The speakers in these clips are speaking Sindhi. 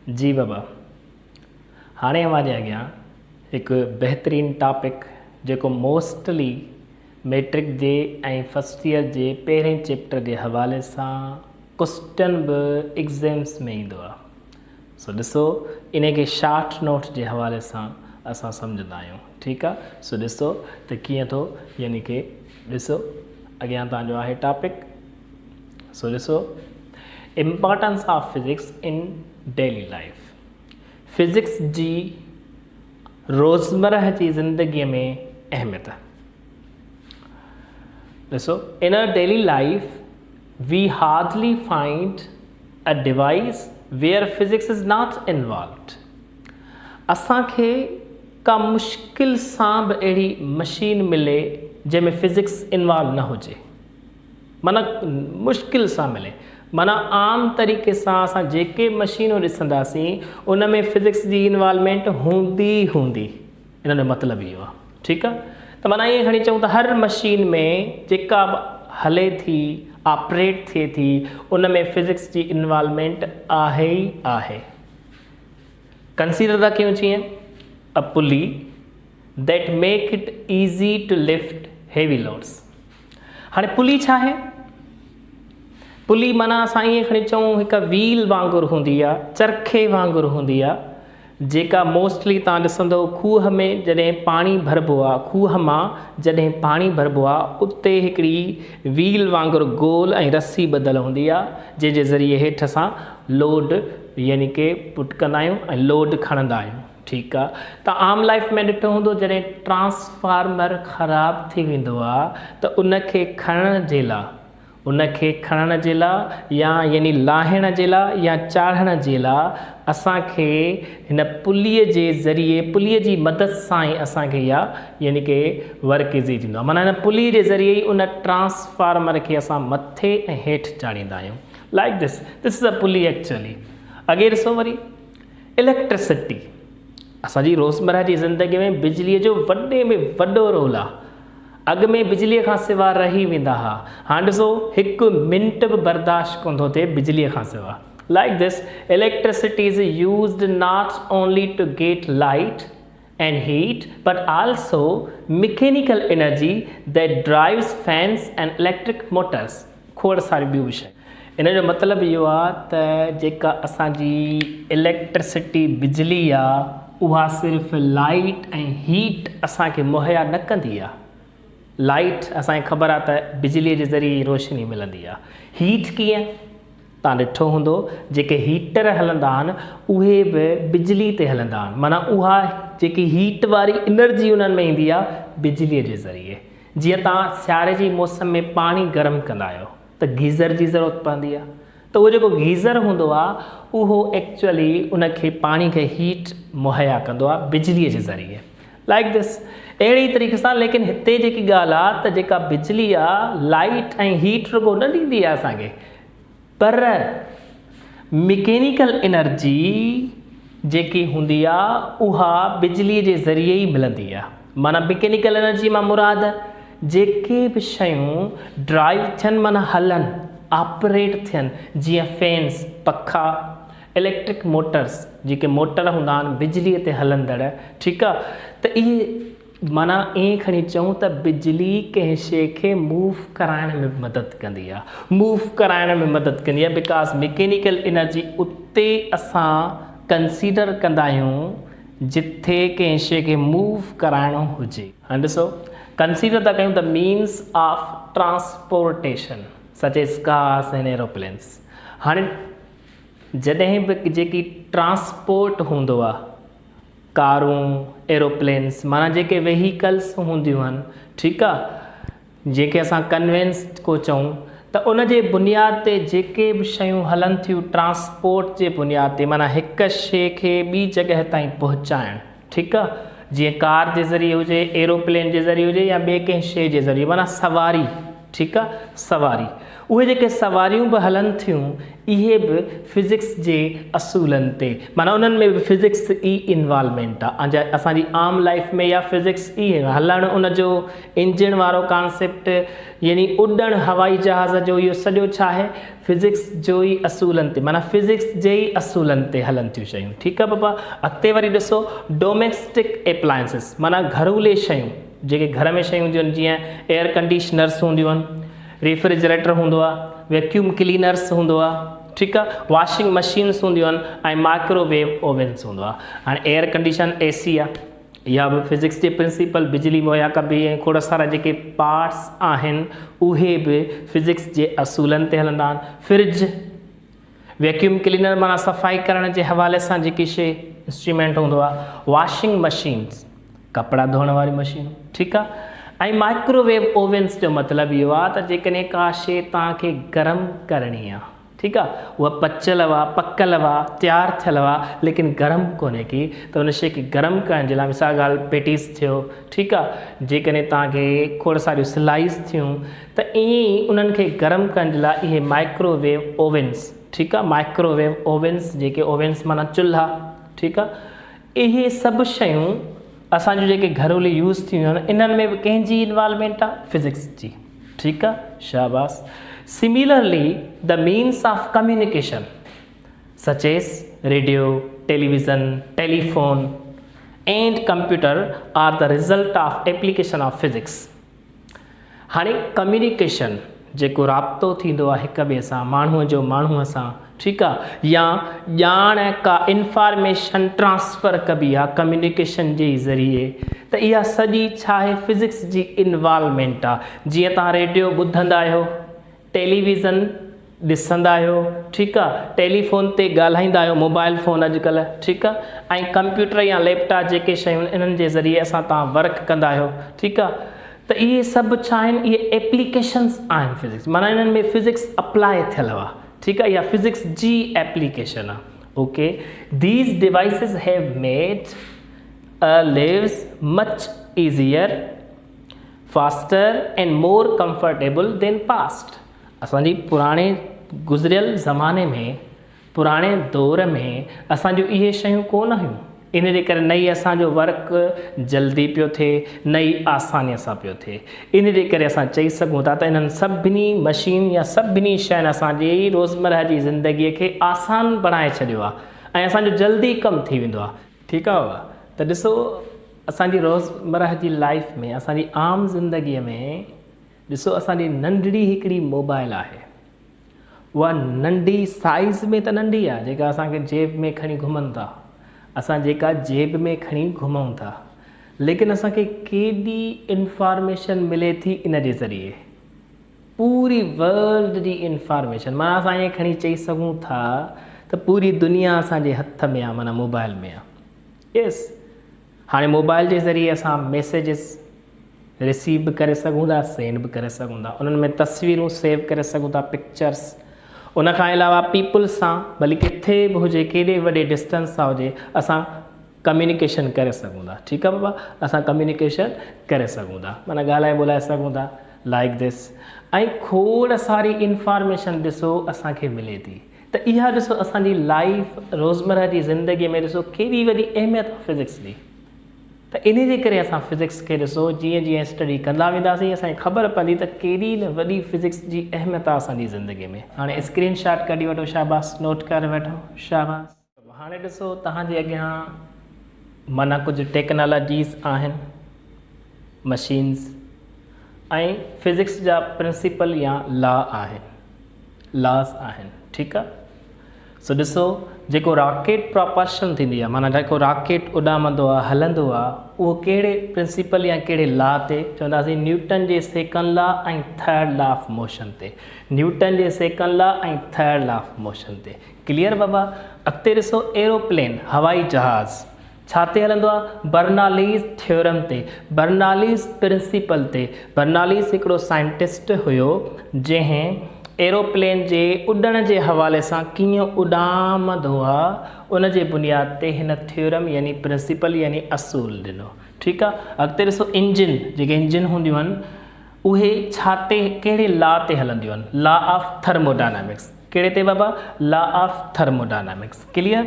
جي بابا هاڻي اوهان جي اڳيان هڪ بهترين ٽاپڪ جيڪو موسٽلي ميٽرڪ جي ۽ فرسٽ ايئر جي پهرين چيپٽر جي حوالي سان ڪوسٽن به ايگزيمس ۾ ايندو آهي سو ڏسو انهي کي شارٽ نوٽ جي حوالي سان اسان سمجهندا آهيون ٺيڪ آهي سو ڏسو ته ڪيئن ٿو يعني ڪي ڏسو اڳيان توهان جو آهي ٽاپڪ سو ڏسو importance of physics in daily life physics جي روزمره جي زندگي ۾ اهميت. ڏسو in our daily life we hardly find a device where physics is not involved. اسان کي ڪا مشڪل سان به اهڙي مشين ملي جنهن ۾ فزڪس انوالو نه هجي. معنيٰ مشڪل سان ملي. معنيٰ عام طريقي سان اسان جيڪي مشينون ڏسنداسين ان ۾ فزڪس جي انوالومينٽ هوندي ئي هوندي. ان جو مطلب اهو آهي. ٺيڪ آهي ته معنيٰ ائين کڻي چئون ته هر مشين ۾ جيڪا به هلي ٿي، آپريٽ ٿئي ٿي، ان ۾ فزڪس جي انوالومينٽ آهي ئي آهي. ڪنسيڊر ٿا ڪيون جيئن a pulley that make it easy to lift heavy loads. هاڻي پلي ڇا آهي؟ پلي معنيٰ اسان ائين کڻي چئون هڪ ويل وانگر هوندي آ، چرخي وانگر هوندي آ، جيڪا موسٽلي توهان ڏسندؤ کوهه ۾ جڏهن پاڻي ڀربو آ، کوهه مان جڏهن پاڻي ڀربو آ، اتي هڪڙي ويل وانگر گول ۽ رسي ٻڌل هوندي آ، جنهن جي ذريعي هيٺ اسان لوڊ يعني ڪي پٽ ڪندا آهيون ۽ لوڊ کڻندا آهيون. ٺيڪ آ ته عام لائيف ۾ ڏٺو هوندو جڏهن ٽرانسفارمر خراب ٿي ويندو آ ته ان کي کڻڻ جي لا ان کي کڻڻ جي لا يا يعني لاهڻ جي لا يا چاڙهڻ جي لا اسان کي هن پلي جي ذريعي پلي جي مدد سان ئي اسان کي اها يعني ڪي ورڪ ايزي ٿيندو آ معنيٰ هن پلي جي ذريعي ئي ان ٽرانسفارمر کي اسان مٿي ۽ هيٺ چاڙهيندا آهيون like this this is a pulley actually اڳي ڏسو وري اليڪٽرسٽي اسان جي روزمره جي زندگي ۾ بجلي جو وڏي ۾ وڏو رول آ. اڳ ۾ بجلي کان سوا رهي ويندا ها. هاڻ ڏسو هڪ منٽ به برداشت ڪونه ٿو ٿئي بجلي کان سوا. Like this electricity is used not only to get light and heat but also mechanical energy that drives fans and electric motors. کوڙ ساريون ٻيون به شيون. ان جو مطلب اهو آ ته جيڪا اسان جي اليڪٽرسٽي، بجلي، آ اها صرف لائيٽ ۽ هيٽ اسان کي مهيا نه ڪندي آ. لائيٽ اسان کي خبر آ ته بجلي جي ذريعي ئي روشني ملندي آ. هيٽ ڪيئن؟ توهان ڏٺو هوندو جيڪي هيٽر هلندا آهن اهي به بجلي تي هلندا آهن معنيٰ اها جيڪي هيٽ واري انرجي انهن ۾ ايندي آ بجلي جي ذريعي. جيئن توهان سياري جي موسم ۾ پاڻي گرم ڪندا آهيو ته گيزر جي ضرورت پوندي آهي ته اهو جيڪو گيزر هوندو آهي اهو ايڪچوئلي ان کي پاڻي کي هيٽ مهيا ڪندو آهي بجلي جي ذريعي لائيڪ this اهڙي طريقي سان ليڪن هتي جيڪي ڳالهه آهي ته جيڪا بجلي آهي لائيٽ ۽ هيٽ رڳو نه ڏيندي آهي اسان کي پر مڪينيڪل انرجي جيڪي هوندي آ اها بجلي جي ذريعي ئي ملندي آ. معنيٰ مڪينيڪل انرجي مان مراد جيڪي به شيون ڊرائيو ٿين معنيٰ هلن، آپريٽ ٿين جيئن فينس، پکا، اليڪٽرڪ موٽرس جيڪي موٽر هوندا آهن بجلي تي هلندڙ ٺيڪ آ ته اهي معنيٰ ائين کڻي چئون ته بجلي ڪنهن شيء کي موو ڪرائڻ ۾ به مدد ڪندي آهي. موو ڪرائڻ ۾ مدد ڪندي آهي because mechanical energy اتي اسان ڪنسيڊر ڪندا آهيون جٿي ڪنهن شيء کي موو ڪرائڻو هجي. هاڻي ڏسو ڪنسيڊر ٿا ڪيون ته means of transportation such as cars and aeroplanes هاڻي جڏهن به جيڪي ٽرانسپورٽ هوندو آهي ڪارون، ايروپلينس معنيٰ جيڪي ويهيڪلس هونديون آهن ٺيڪ آ جنهن کي اسان ڪنوينس ڪو چئون ته ان جي بنياد تي جيڪي به شيون هلن ٿيون ٽرانسپورٽ جي بنياد تي معنيٰ هڪ شي کي ٻي جڳهه تائين پهچائڻ ٺيڪ آ جيئن ڪار جي ذريعي هجي ايروپلين جي ذريعي هجي يا ٻي ڪنهن شي جي ذريعي معنيٰ سواري ٺيڪ آ سواري اهي جيڪي سواريون به هلن ٿيون اهي به فزڪس جي اصولن تي معنيٰ انهن ۾ به فزڪس ئي انوالومينٽ آ اسان جي عام لائف ۾ يا فزڪس ئي هلڻ ان جو انجڻ وارو ڪانسيپٽ يعني اڏڻ هوائي جهاز جو اهو سڄو ڇا آهي فزڪس جو ئي اصولن تي معنيٰ فزڪس جي ئي اصولن تي هلن ٿيون شيون ٺيڪ آ بابا اڳتي وري ڏسو ڊوميسٽڪ ايپلائنسز معنيٰ گهرولي شيون جيڪي گهر ۾ شيون هونديون آهن جيئن ايئر ڪنڊيشنرس هونديون آهن ريفريجريٽر هوندو آ ويڪيوم ڪلينرس هوندو آ ٺيڪ آ واشنگ مشينس هونديون آهن ۽ مائڪرو ويو اوونس هوندو آ هاڻي ايئر ڪنڊيشن اي سي آ اها به فزڪس جي پرنسپل بجلي مهيا ڪبي ۽ کوڙ سارا جيڪي پارٽس آهن اهي به فزڪس جي اصولن تي هلندا آهن فرج ويڪيوم ڪلينر معنيٰ صفائي ڪرڻ جي حوالي سان جيڪي شي انسٽريمينٽ هوندو آهي واشنگ مشينس ڪپڙا ڌوئڻ واري مشينون ٺيڪ آهي ۽ مائڪرو ويو اوونس جو مطلب اهو آهي ته جيڪڏهن ڪا شي توهان کي گرم ڪرڻي آهي ٺيڪ آهي اها پچل هئا پڪل هئا تيار ٿيل هئا ليڪن گرم ڪونهي ڪي ته ان شي کي گرم ڪرڻ جي لاء مثال ڳالهه پيٽيز ٿيو ٺيڪ آهي جيڪڏهن توهان کي کوڙ ساريون سلائيز ٿيون ته ائين ئي انهن کي گرم ڪرڻ جي لاء اهي مائڪرو ويو اوونس ٺيڪ آ مائڪرو ويو اوونس جيڪي اوونس معنيٰ چلها ٺيڪ آ اهي سڀ شيون اسان جون جيڪي گهرولي يوز ٿينديون آهن انهن ۾ به ڪنهن جي انوالومينٽ آ فزڪس جي ٺيڪ آ شاباس similarly the means of communication such as radio television telephone and computer are the result of application of physics هاڻي ڪميونيڪيشن جيڪو رابطو ٿيندو آهي هڪ ٻئي سان ماڻهوء جو ماڻهوء سان ٺيڪ آ يا ڄاڻ ڪا انفارميشن ٽرانسفر ڪبي آ ڪميونيڪيشن جي ئي ذريعي ته اها سڄي ڇا آهي فزڪس جي انوالومينٽ آ جيئن توهان ريڊيو ٻڌندا آهيو ٽيليويزن ڏسندا آهيو ٺيڪ آ ٽيليفون تي ڳالهائيندا آهيو موبائل فون اڄڪلهه ٺيڪ آ ۽ ڪمپيوٽر يا ليپ ٽاپ جيڪي شيون آهن انهن جي ذريعي اسان تان ورڪ ڪندا آهيو ٺيڪ آ ته اهي سڀ ڇا آهن اهي ايپليڪيشنس آهن فزڪس معنيٰ انهن ۾ فزڪس اپلاء ٿيل آ ٺيڪ آ اها فزڪس جي ايپليڪيشن آ okay these devices have made our lives much easier faster and more comfortable than past اسان جي پراڻي گذريل زماني ۾ پراڻي دور ۾ اسان جون اهي شيون ڪونه هيون ان جي ڪري نه ئي اسان جو ورڪ جلدي پيو ٿئي نه ئي آساني سان پيو ٿئي ان جي ڪري اسان چئي سگهون ٿا ته انهن سڀني مشين يا سڀني شين اسان جي روزمره جي زندگي کي آسان بڻائي ڇڏيو آهي ۽ اسان جو جلدي ڪم ٿي ويندو آهي. ٺيڪ آهي بابا ته ڏسو اسان جي روزمره جي لائيف ۾ اسان جي عام زندگي ۾ ڏسو اسان جي ننڍڙي هڪڙي موبائل آهي اها ننڍي سائيز ۾ ته ننڍي آهي جيڪا اسان کي جيب ۾ کڻي گهمن ٿا اسان جيڪا جيب ۾ کڻي گهمون ٿا ليڪن اسان کي ڪيڏي انفارميشن ملي ٿي ان جي ذريعي پوري ورلڊ جي انفارميشن معنيٰ اسان ائين کڻي چئي سگهون ٿا ته پوري دنيا اسان جي هٿ ۾ آهي معنيٰ موبائل ۾ آهي يس هاڻي موبائل جي ذريعي اسان ميسيجز رسيو به ڪري سگهون ٿا سينڊ به ڪري سگهون ٿا انهن ۾ تصويرون سيو ڪري سگهون ٿا پڪچرس ان کان علاوه پيپل سان ڀلي ڪٿي به هجي ڪيڏي وڏي ڊسٽنس سان هجي اسان ڪميونيڪيشن ڪري سگهون ٿا ٺيڪ آ بابا اسان ڪميونيڪيشن ڪري سگهون ٿا معنيٰ ڳالهائي ٻولائي سگهون ٿا لائڪ this ۽ کوڙ ساري انفارميشن ڏسو اسان کي ملي ٿي ته اها ڏسو اسان جي لائف روزمره جي زندگي ۾ ڏسو ڪيڏي وڏي اهميت آ فزڪس جي ته انهي جي ڪري اسان فزڪس کي ڏسو جيئن جيئن اسٽڊي ڪندا وينداسين اسان کي خبر پوندي ته ڪيڏي نه وڏي فزڪس جي اهميت آهي اسان جي زندگي ۾. هاڻي اسڪرين شاٽ ڪڍي وٺو شاباس نوٽ ڪري وٺو شاباس. هاڻي ڏسو توهان جي اڳيان معنيٰ ڪجهه ٽيڪنالاجيز آهن مشينز ۽ فزڪس جا پرنسپل يا لا آهن لاز آهن ٺيڪ آ. سو ڏسو جيڪو راڪيٽ پراپلشن ٿيندي آهي معنيٰ جيڪو راڪيٽ اڏامندو آهي هلندو آهي اهو ڪهڙي پرنسپل يا ڪهڙي لا تي چونداسين نيوٽن جي second law ۽ third law of motion تي نيوٽن جي second law ۽ third law of motion تي ڪليئر بابا اڳتي ڏسو ايروپلين هوائي جهاز ڇا تي هلندو آهي؟ برناليز ٿيورم تي، برناليز پرنسپل تي. برناليز هڪڙو سائنٽسٽ هيو جنهن ايروپلين جي اڏڻ جي حوالي سان ڪيئن اڏامندو آ ان جي بنياد تي هن ٿيورم يعني پرنسپل يعني اصول ڏنو. ٺيڪ آ. اڳتي ڏسو انجن جيڪي انجن هونديون آهن. اهي ڇا تي ڪهڙي لا تي هلنديون آهن؟ Law of thermodynamics. ڪهڙي تي بابا؟ Law of thermodynamics. ڪليئر؟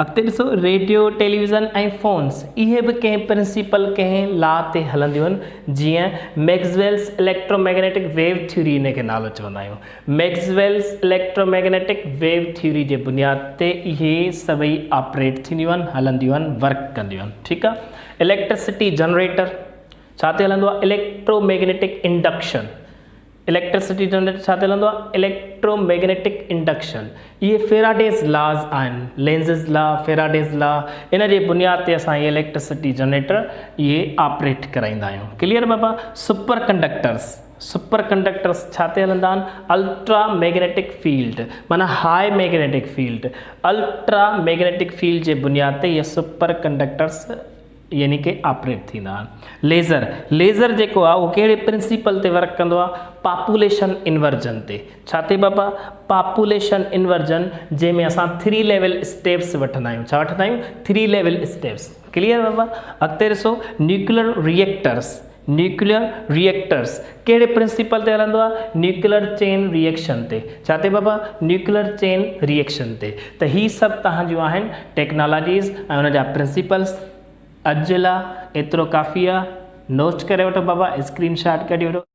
اڳتي ڏسو ريڊيو، ٽيليويزن ۽ فونس اهي به ڪنهن پرنسپل ڪنهن لا تي هلنديون آهن جيئن ميڪسويلس اليڪٽروميگنيٽڪ ويو ٿيوري ان کي نالو چوندا آهيون. ميڪسويلس اليڪٽروميگنيٽڪ ويو ٿيوري جي بنياد تي اهي سڀئي آپريٽ ٿينديون آهن، هلنديون آهن، ورڪ ڪنديون آهن. ٺيڪ آهي. اليڪٽرسٽي جنريٽر ڇا تي هلندو آهي؟ Electro magnetic induction. Electricity generator ڇا تي هلندو آهي؟ Electro magnetic induction. اهي فيراڊيز لاز آهن، لينزز لا، فيراڊيز لا، ان جي بنياد تي اسان اهي اليڪٽرسٽي جنريٽر اهي آپريٽ ڪرائيندا آهيون. ڪليئر بابا؟ سپر ڪنڊڪٽرس، سپر ڪنڊڪٽرس ڇا تي هلندا آهن؟ الٽرا ميگنيٽڪ فيلڊ معنيٰ high magnetic field, ultra magnetic field جي بنياد تي اهي سپر ڪنڊڪٽرس يعني ڪي آپريٽ ٿيندا آهن. ليزر، ليزر جيڪو آهي اهو ڪهڙي پرنسپل تي ورڪ ڪندو آهي؟ پاپوليشن انورجن تي. ڇا تي بابا؟ پاپوليشن انورجن جنهن ۾ اسان ٿري ليول اسٽيپس وٺندا آهيون. ڇا وٺندا آهيون؟ ٿري ليول اسٽيپس. ڪليئر بابا؟ اڳتي ڏسو نيوڪلر ريئيڪٽرس، نيوڪليئر ريئيڪٽرس ڪهڙي پرنسپل تي هلندو آهي؟ نيوڪليئر چين ريئيڪشن تي. ڇا تي بابا؟ نيوڪليئر چين ريئيڪشن تي. ته هي سڀ توهان جون آهن ٽيڪنالاجيز ۽ ان جا پرنسپلس. اڄ جي لاء ايترو ڪافي آهي. نوٽ ڪري وٺو بابا، اسڪرين شاٽ ڪڍي وٺو.